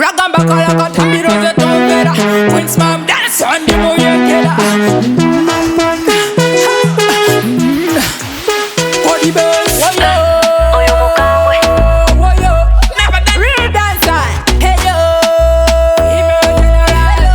Ragamba kalakata mbiroze tomvera. Queen's mom dance on the muyekera. Body bass. Woyo. Oyo mukambwe. Woyo. Never done. Real dancer. Hey yo. Hello.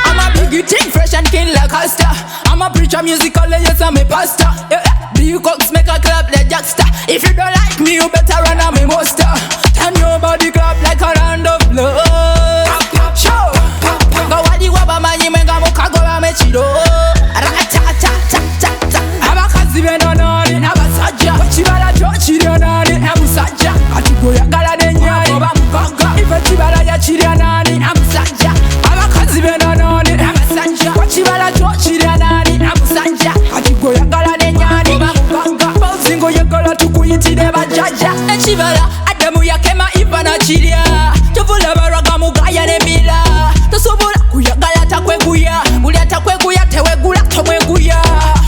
I'm a big thing, fresh and clean like a star. I'm a preacher, musical, yes, I'm a pastor. Yeah, yeah. Big cocks make a clap like jackster. If you don't like me, you better run a me muster. Turn your body clap like a round of blood. Show. Nga waliwo abamanyi mwe nga mukagoba mekiro. Ra-ta-ta-ta-ta-ta. Abakazi b'ennono n'abasajja. Ekibala kyo kirya nani amusajja. Kati gwe oyagala n'ennyali oba mugaga. Ife ekibala yakirya nani amusajja. Abakazi b'ennono n'abasajja. Ekibala kyo kirya nani amusajja. Kati gwe oyagala n'ennyali oba mugaga. Bozi ng'oyagala tukuyitire bajjajja. Ekibala Adamu yakema Eva nakirya. Kyova olaba mugaya n'emira. Tosobola kuyagala takweguya. Buli atakweguya tewegula tomweguya.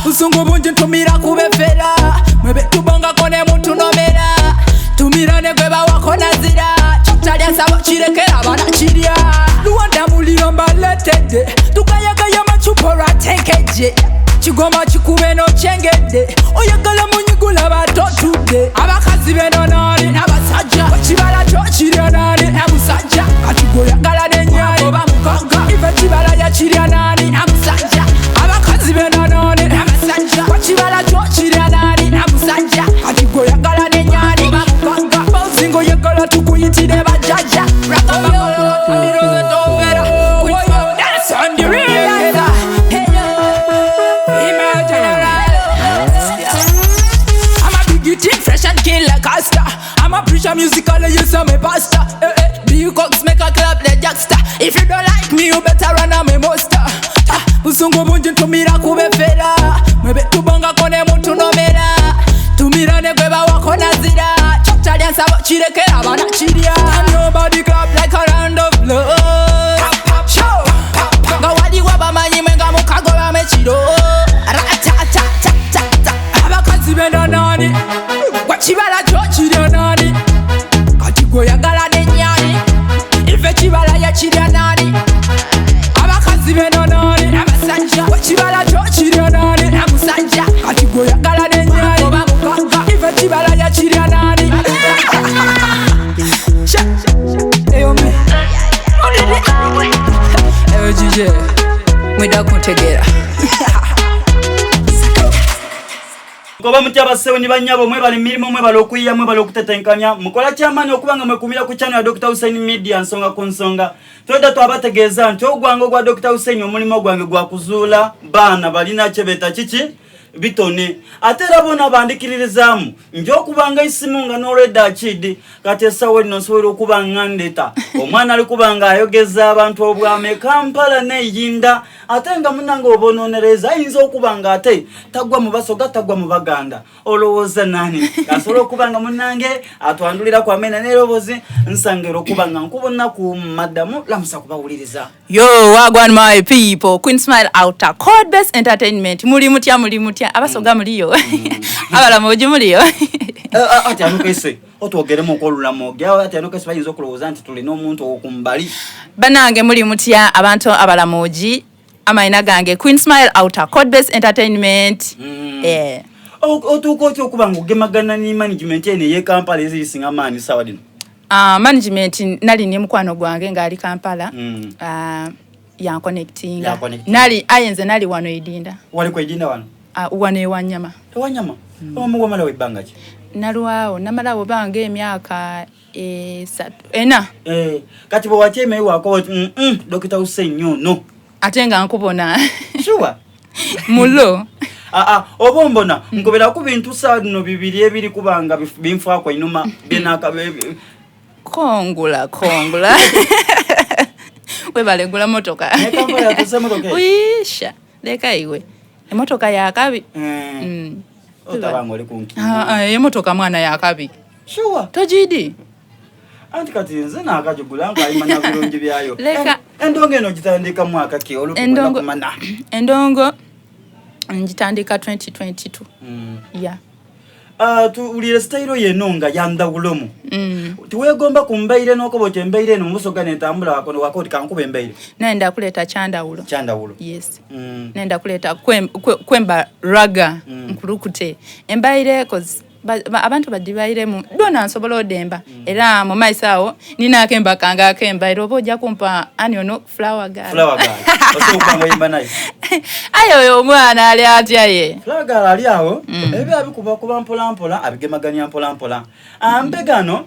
Busungu bungi ntumira kubefera. Mwebe tubongako ne mutunomera. Tumira ne gwe bawako nazira. Kitalya nsabo kirekera banakirya. Luwanda muliro mbaletedde. Tugayagaya macupa olwatenkeje. Kigoma kikube n'okyengedde. Oyagala munyigula batotudde. Abakazi b'ennono n'abasajja. Ekibala kyo kirya nani amusajja. Kati gwe oyagala n'ennyali oba mugaga. Ife ekibala yakirya nani amusajja. Abakazi b'ennono n'abasajja. Ekibala kyo kirya nani amusajja. Kati gwe oyagala n'ennyali oba mugaga. Bozi ng'oyagala tukuyitire bajjajja. Dance on the real dancer. Hey yo, female general. I'm a big thing, fresh and clean like a star. I'm a preacher, musical, yes, I'm a pastor. Eh, eh. Big cocks make a clap like jackster. If you don't like me, you better run a me muster. Ah, busungu bungi ntumira kubefera. Mwebe tubongako ne mutunomera. Tumira ne gwe bawako nazira. Kitalya nsabo kirekera banakirya. And nobody clap like a round of blood. Show. Nga waliwo abamanyi mwe nga mukagoba mekiro. Ra-ta-ta-ta-ta-ta. Abakazi b'ennono gwe kibala kyo kirya nani. Kati gwe oyagala n'ennyali. Ife ekibala yakirya nani. Abakazi b'ennono n'abasajja. Gwe kibala kyo kirya nani amusajja. Kati gwe oyagala n'ennyali oba mugaga. Ife ekibala yakirya nani. Sha. Eyo me. Oyo mukambwe. Eyo GJ. Mwida kuntegeera. Nkoba mutya abasewo ni bannyabo mwebale emirimu mwebale okuyiya mwebale okutetenkanya mukola kyamaanyi okuba nga mwekumira ku channel ya Dr. Hussein Media nsonga ku nsonga. Twedda twabategeeza nti ogwange ogwa Dr. Hussein omulimu gwange gwa kuzuula baana balina kye beeta kiki bitone ate era bona bandikiririzaamu nja okubanga esimu nga n'olwedda akidi kati essaawa eno nsobola okuba nga ndeta omwana ali kuba nga ayogeza abantu obwame Kampala n'eyinda ate nga munange obononereza ayinza okuba nga ate tagwa mu Basoga tagwa mu Baganda olowooza nani asobola okuba nga munange atwandulira ku amena n'erobozi nsangera okuba nga nkubona ku maddamu lamusa kubawuliriza. Yo, wagwan my people. Queen Smile outer Code Base Entertainment. Muli mutya muli mutya. Abasoga muliyo. Abalamoji muliyo. Ati anukese otwogeremu okwolulamogi ati anukese bayinza okulowooza nti tulina omuntu owokumbali. Banange muli mutya abantu abalamoji. Amayina gange Queen Smile outer Code Base Entertainment. Eh. Otuuka otya okuba nga ogemagana ne management eno ey'e Kampala ezirisinga amaanyi ssaawa dino? Management nali ne mukwano gwange ng'ali Kampala. Yanconnectinga. Yanconnectinga. Nali aye nze nali wano Idinda. Wali ku Idinda wano? Wano Ewanyama. Ewanyama? Omu wamalawo ebbanga ki? Nalwawo, namalawo banga emyaka esatu, ena. Kati bwe wakyema ewako oti, Dr. Hussein ono. Ate nga nkubona. Sure. Mulo. Oba ombona, nkobera ku bintu saa bino bibiri ebiri kubanga binfaako einuma, byenaka, Kongula, kongula. Webale gula motoka. Ne Kampala yatuuse motoka eyo? Uisha, leka iwe. Emotoka ya kabi. Otabanga oli ku nkinga. Emotoka mwana ya kabi. Sure. Tojidi? Anti kati nze naakagigula ng'ayima na birungi byayo. Leka. Endongo eno ogitandika mwaka ki olupi Endongo kumana? Endongo ngitandika 2022. Yeah. Ah, tuwulire sitayiro yeno nga yandhawulomu tiwegomba ku mbaire n'okoba oti embaire eno mubusoga nentambula wakono wako oti kankuba embaire. Nenda kuleeta kyandawulo. Kyandawulo. Yes. Nenda kuleeta kwemba raga nkulukute embaire, 'cause abantu badibairemu dona nsobola odemba. Era mu maiso awo nina akemba kange akembaire, oba ojja kumpa ani ono Flower Girl. Flower Girl osobola okuba nga oyimba naye? Aye oyo omwana ali atya ye? Flower Girl ali awo. Ebyo abikuba kuba mpola mpola, abigemaganya mpola mpola. Ambe gano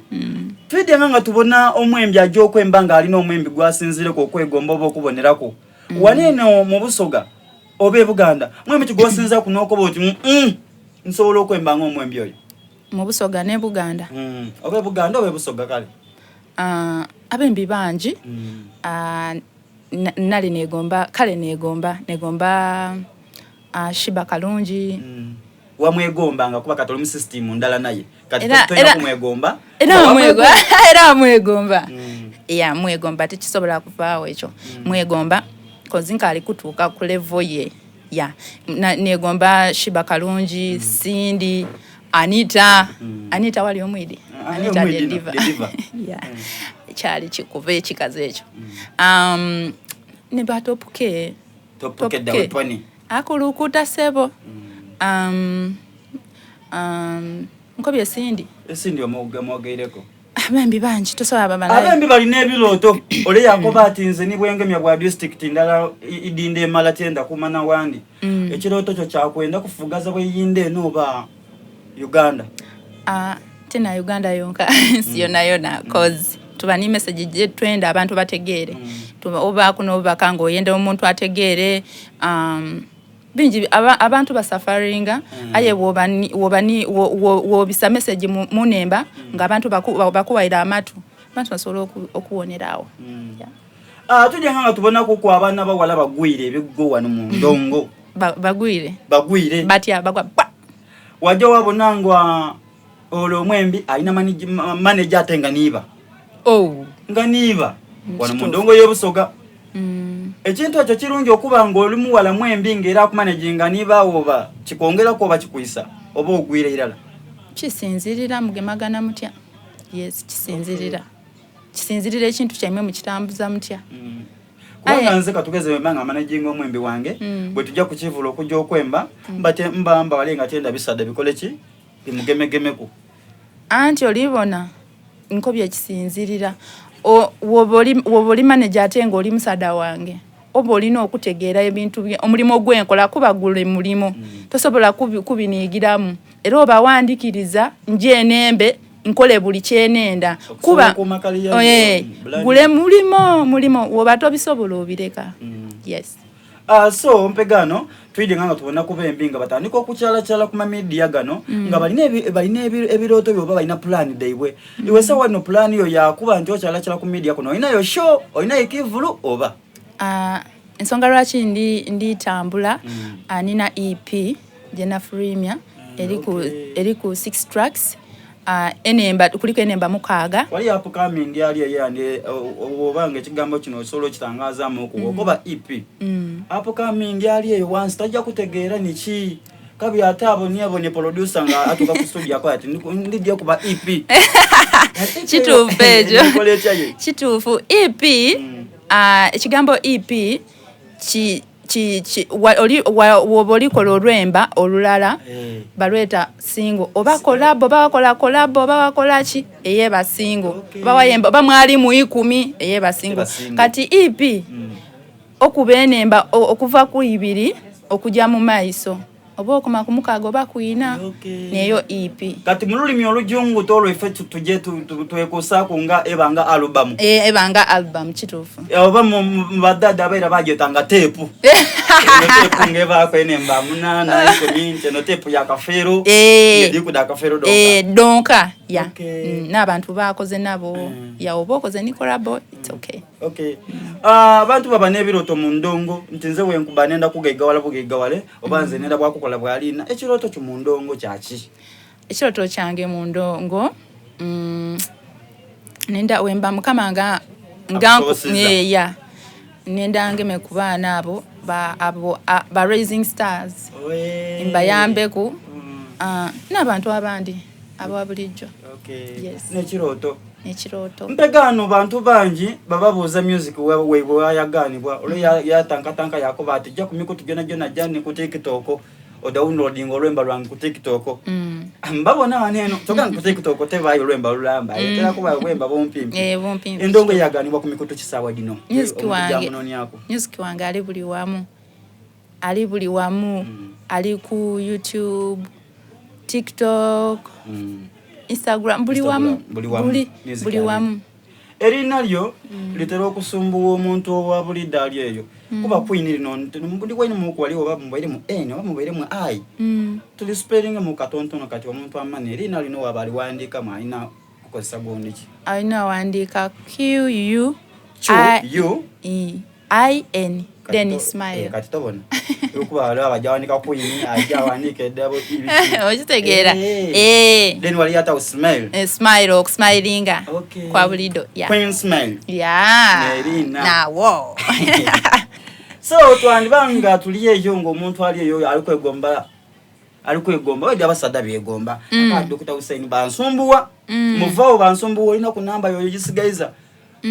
twidyenga nga tubona omwembi ajja okwemba nga alina omwembi gwasinzireku okwegomba oba okuboneraku. Wano eno mu Busoga oba e Buganda, mwembi kigwasinza kunokoba oti nsobola okwemba nga omwembi oyo? Mu Busoga ne Buganda? Oba e Buganda oba e Busoga kale. Abembi bangi. Nali negomba, kale negomba Sheebah Kalungi. Wamwegomba nga kuba kati oli mu system ndala naye kati tolina kumwegomba. Era Kuba wamwegomba. Era mwegomba. Ya, mwegomba, tekisobola kuvaawo ekyo. Mwegomba 'cause nkaali kutuuka ku level ye. Ya, negomba Sheebah Kalungi, Cindy, Anita. Anita wali omwidi? Ah, Anita omwidi the no, diva. The diva. Yeah. Kyali kikuba ekikazi ekyo. Ne ba Top K. Top Top K K. Dawe Pwani. Akulukuta sebo. Nkobye Cindy. Cindy omwogeireko. Abembi bangi tosobola bamala. Abembi balina ebirooto. Ole yakoba ati nze ni bwengemya bwa district ndala idinda emala kyenda kumana wandi. Ekirooto kyo kyakwenda kufugaza bweyinda eno oba Uganda? Tena Uganda yonka, nsi yona yona, 'cause tuba ni message gye twenda abantu bategeere. Tuba oba kuno obubaka ng'oyenda omuntu ategeere, bingi abantu basafaringa. Aye woba ni wobisa message munemba ng'abantu bakuwaire amatu, abantu basobola okuwonerawo. Yeah. Ah, tujja nga tubonaku ku abaana bawala bagwire ebiggo wano mu ndongo. Bagwire? Bagwire. Batya bagwa ba? Wajja wabona nga olwo omwembi alina manager ate nga niiba. Oh. Nga niiba wano mu ndongo y'Obusoga. Ekintu ekyo kirungi okuba ng'oli muwala mwembi ng'era akumanaginga niiba, oba kikwongerako oba kikwisa oba ogwire irala? Kisinzirira mugemagana mutya. Yes, kisinzirira. Kisinzirira ekintu kyammwe mukitambuza mutya. Kubanga nze katugeze wemba nga managinga omwembi wange, bwe tujja kukivula okujja okwemba, mba mba mbawale nga tyenda bisadde bikole ki bimugemegemeku. Anti olibona nkobye ekisinzirira. Woba oli manager ate ng'oli musaada wange, oba olina okutegeera ebintu omulimu gwenkola, kuba gule mulimu. Tosobola kubiniigiramu era oba wandikiriza nje enembe nkole buli kyenenda, kuba Okusobola okuuma career eh, yo, brand. Gule mulimo woba tobisobola obireka. Yes. So mpegano twidde nga tubona kuba embi nga batandika okukyalakyala ku mamidiya gano nga balina ebirooto byo oba balina pulaani daibwe. Iwe sawa no pulaani yo yakuba nti okyalakyala ku media kuno, olinayo show, olinayo ekivulu oba? Ensonga lwaki nditambula, nina EP gyenafulumya eri ku eri ku six tracks, enemba kuliko enemba 6. Wali upcoming ali eyandi, obanga ekigambo kino osobola okitangazaamu okuwa okoba EP. Upcoming ali eyo wansi tajja kutegeera niki kabi, ate abonyebonye producer nga atuuka ku studio akola ati ndijja kuba EP. Kituufu ekyo. Nkola etya ye? Kituufu, EP. Ekigambo EP ki, woba olikola olwemba olulala, balweta single oba collabo, oba wakola collabo oba wakola ki, eyeba single. Oba wayemba oba mwali mu 10, eyeba single. Eba single. Kati EP okuba enemba okuva ku 2 okujja mu maiso, oba okoma ku 6 oba ku 4, neyo EP. Kati mu lulimi olujungu tolwefe tuje twekusaako nga eba nga alubamu. E, eba nga album, kituufu. Oba mu badada abaira bagyetanga teepu. Eno teepu ng'ebaako enemba 8, 10, nti eno teepu ya Kafeero. Ng'edikuda Kafeero donka. Donka ya. N'abantu bakoze nabo. Ya, oba okoze ni collabo, it's okay. Okay. Ah, abantu baba n'ebirooto mu ndongo nti nze wenkuba nenda kugeggawala bugeggawale oba nze nenda bwakukola bwaliina. Ekirooto kyo mu ndongo kyaki? Ekirooto kyange mu ndongo, nenda wemba Mukama nga Akusobosezza. Ya, nenda ngeme ku baana abo ba, abo, ba rising stars, mbayambeku. N'abantu abandi aba bulijjo. Okay. Yes. N'ekirooto. Ekirooto. Mpegaano bantu bangi bababuuza music weibwe wayagaanibwa olwo yatankatanka yakoba ati jja ku mikutu gyona gyona jja ni ku TikTok odownloading olwemba lwange ku TikTok. Mbabona wano eno kyokka nga ku TikTok tebaayo olwemba lulamba, etera kuba olwemba bumpimpi. Eh, bumpimpi. Endongo eyagaanibwa ku mikutu kisaawa dino? Music Omuntu wange. gyamunoonyako. Music wange ali buli wamu, ali buli wamu. Ali ku YouTube, TikTok, Instagram, buli Instagram, wamu. Buli wamu. Buli, Music buli ali. wamu. Erinnya lyo litera okusumbuwa omuntu owa bulidde ali eyo, kuba Queen lino ndi wainimuku wali oba mubaire mu N oba mubaire mu I. Tuli spelling mu katontono kati omuntu amanya erinnya lino waba aliwandiikamu alina kukozesa gundi ki? Alina awandiika Q U Q I U E I N, then smile. Kati tobona okuba waliwo abajja awandika Queen, ajja awandiika eddabo. Okitegeera. Eh. Then wali atawo smile. Eh, smile, okusmilinga kwa bulido, yeah. Queen Smile. Yeah. Nerina. Nawo. So twandiba nga tuli eyo ng'omuntu ali eyo ali kwegomba, ali kwegomba wedi abasadda byegomba. Aka Dr. Hussein bansumbuwa, muvaawo bansumbuwa, olina ku namba yoyo gisigaiza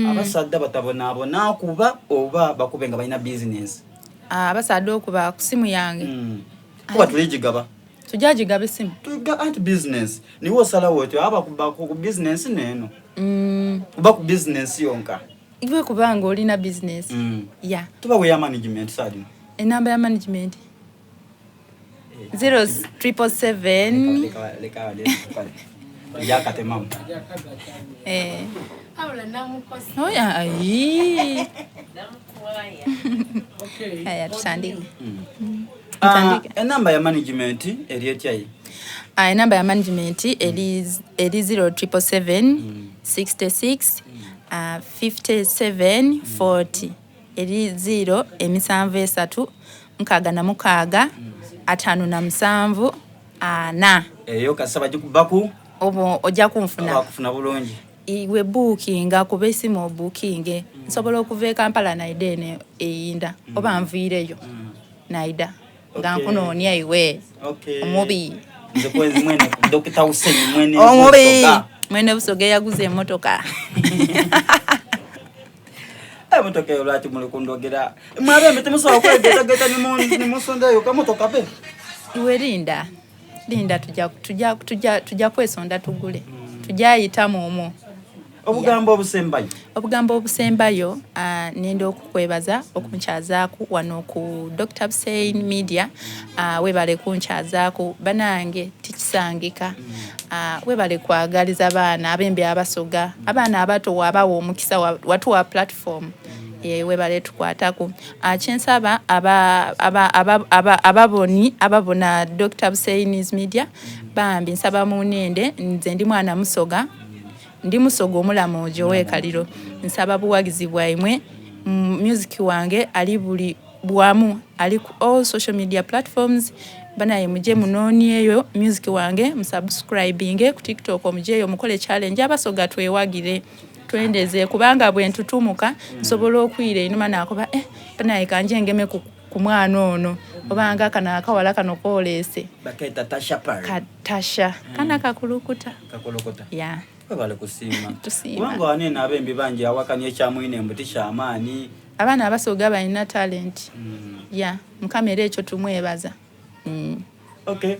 abasadda batabonaabona kuba oba bakube nga balina bizinesi? Ah, abasadde okuba ku simu yange? Kuba tuligigaba. Tujagigaba esimu. Tuga anti bizinesi niwe osalawo otyo aba kuba ku bizinesi neeno kuba ku bizinesi yonka. Iwe kubanga olina business. Yeah. Tuba weya management sadino. Enamba ya management 0777. Yakatemamu. Eh. Wabula namukosa. Oya, ayi. Namukwaya. Aya, tutandike. Ah, Ntandike. Enamba ya management eri etyayi? Ah, enamba ya management eri 0777 66 57 40, eri 0 7 3 66 57 4. Eyo kasaba gikubaku. Obo ojja kunfuna. Bakufuna bulungi. Iwe buukinga kuba esimu obuukinge, nsobola okuva e Kampala naida eno eyinda oba nviireyo naida nga nkunoonya iwe. Omubi. Nze kwezi mwene Dr. Hussein mwene Omubi. Busoga. Mwene Busoga eyaguza emmotoka. Emotoka eyo lwaki muli kundogera mwabembe temusobola kwegetageta nimusondayo kamotoka pe? Iwe linda, linda, tujja kwesonda tugule, tujayitamu omwo. Obugambo obusembayo. Obugambo obusembayo, nenda okukwebaza okunkyazaako wano ku Dr Hussein Media. Webale kunkyazaako banange, tikisangika. Webale kwagaliza baana abembe abasoga, abaana abato wabawa omukisa, watuwa platform. Webale tukwatako. Kyensaba ababoni ababona Dr Hussein's Media, bambi nsaba munende, nze ndi mwana musoga, ndi musoga omulamu ojo wekaliro, nsaba buwagizi bwaimwe. Music wange ali buli bwamu, ali ku all social media platforms. Banaye muje munoonyeeyo music wange, musubscribinge ku TikTok, omujeeyo mukole challenge, abasoga twewagire twendeze, kubanga bwe ntutumuka nsobola okwira einuma nakoba, eh, banaye kanje ngeme ku mwana ono obanga kano akawala kano koleese. Bakeeta Tasha Park. Katasha kana kakulukuta. Kakulukuta. Ya. Webale kusiima. Tusiima. Kubanga waneeno abembi bangi awakanya ekyamwine mbu tikyamaanyi. Abaana abasoga balina talent. Ya, Mukama era ekyo tumwebaza. Okay.